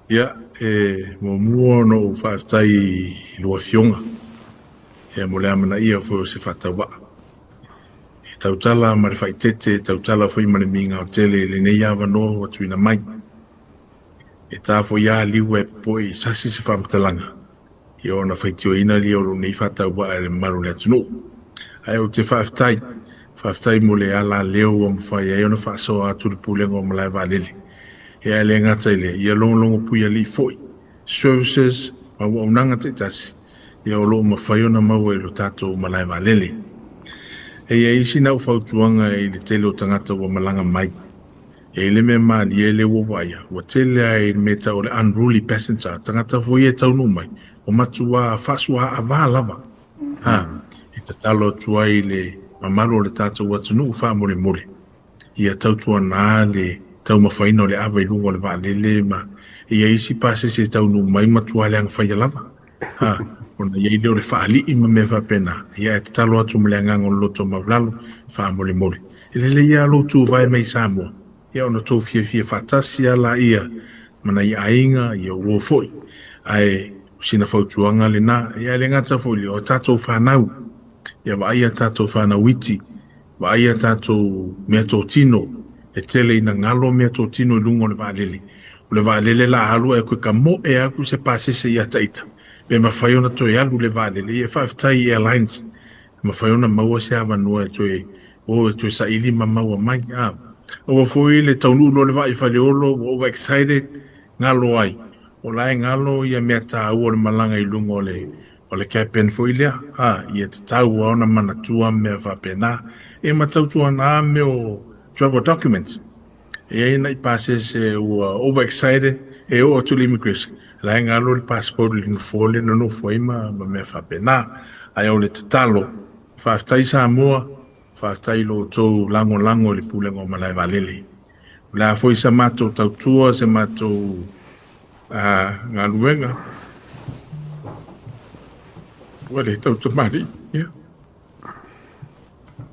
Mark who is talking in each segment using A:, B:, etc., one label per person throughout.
A: Ia, e muamua ona ou faafetai i lua Afioga ia mo le amanaia foi o se faatauvaa. E tautala ma le faaeteete, e tautala foi ma le migao tele i lenei avanoa ua tuuina mai. E ta foi lava liu ae popoe i sasi se faamatalaga, ia ona faitioina lea o lou nei faatauvaa i le mamalu o le atunuu. Ae ou te faafetai, faafetai mo le alaleo ua mafai ai ona faasoa atu le Pulega o Malae Vaalele. Ia ae le gata i lea, ia logologo puialii foi, services ma auaunaga taitasi, ia o lo o mafai ona maua i lo tatou malae vaalele. E i ai sina au fautuaga i le tele o tagata ua malaga mai. E i ai le mea malie lea ua vaaia, ua tele lava i le mea e tau o le unruly passenger, tagata foi ia e taunuu mai, ua matua faasuaava lava. Ha, e tatalo atu ai i le mamalu o le tatou atunuu faamolemole, ia tautuana le taumafaina o le ava i luga o le vaalele ma e i ai isi pasese e taunuu mai matua leaga faia lava. Ha, ona i ai lea o le faalii ma mea faapena. Ia ae tatalo atu ma le agaga o le loto maualalo, faamolemole. E lelei lava lou tuvae mai Samoa, ia ona tou fiafia faatasi lava laia ma nai aiga, ia uo foi. Ae o sina fautuaga lena. Ia ae le gata foi i lea, o tatou fanau, ia vaaia tatou fanau iti, vaaia tatou meatotino, e tele ina galo meatotino i luga o le vaalele. O le vaalele la alu ae toe tamoe atu se pasese ia Taita, pe mafai ona toe alu le vaalele. Ia faafetai i airlines, e mafai ona maua se avanoa e toe o e toe saili ma maua mai. A aua foi le taunuu loa le vaa i Faleolo ua over excited, galo ai. O la e galo ia mea taua o le malaga i luga o le O le cabin foi lea, a, ia tatau lava ona manatua mea faapena. E matautuana mea o travel documents. E i ai nai pasese ua over excited e oo atu i le immigration, la e galo le passport i le nofoa lea na nofo ai ma mea faapena. Ae o le tatalo, faafetai Samoa, faafetai i lo outou lagolago i le Pulega o Malae Vaalele. O le a foi sa matou tautua, se matou galuega, ua le tau tamalii, ia,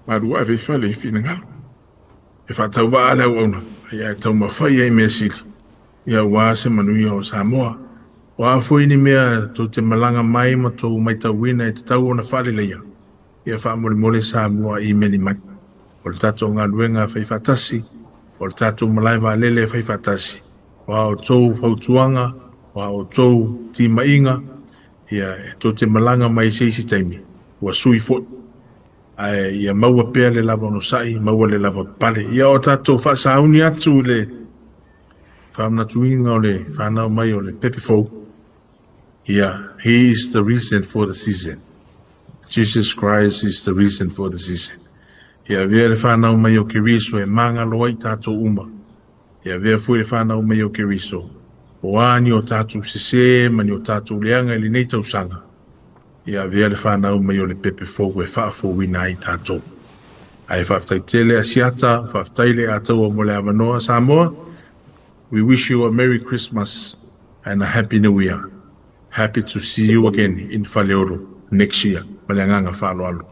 A: malu ave i fale i finagalo. E faatauvaa le auauna, ia e taumafai ai mea sili, ia aua se manuia o Samoa. O a foi ni mea tou te malaga mai ma tou matauina e tatau ona faaleleia, ia faamolemole Samoa imeli mai. O le tatou galuega e fai faatasi, o le tatou malae vaalele e fai faatasi. O a outou fautuaga, o a outou timaiga, ia e tou te malaga mai i se isi taimi, ua sui foi. Ae ia maua pea le lava onosai, maua le lava pale. Ia o tatou faasauni atu i le faamanatuina o le fanau mai o le pepe fou. Ia, he is the reason for the season. Jesus Christ is the reason for the season. Ia avea le fanau mai o Keriso e magalo ai tatou uma. Ia avea foi le fanau mai o Keriso, o a ni o tatou sesē ma ni o tatou leaga i lenei tausaga, ia avea le fanau mai o le pepe fou e faafouina ai tatou. Ae faafetai tele Asiata, faafetai le Ataua mo le avanoa. Samoa, we wish you a Merry Christmas and a Happy New Year. Happy to see you again in Faleolo next year. Ma le agaga faaaloalo.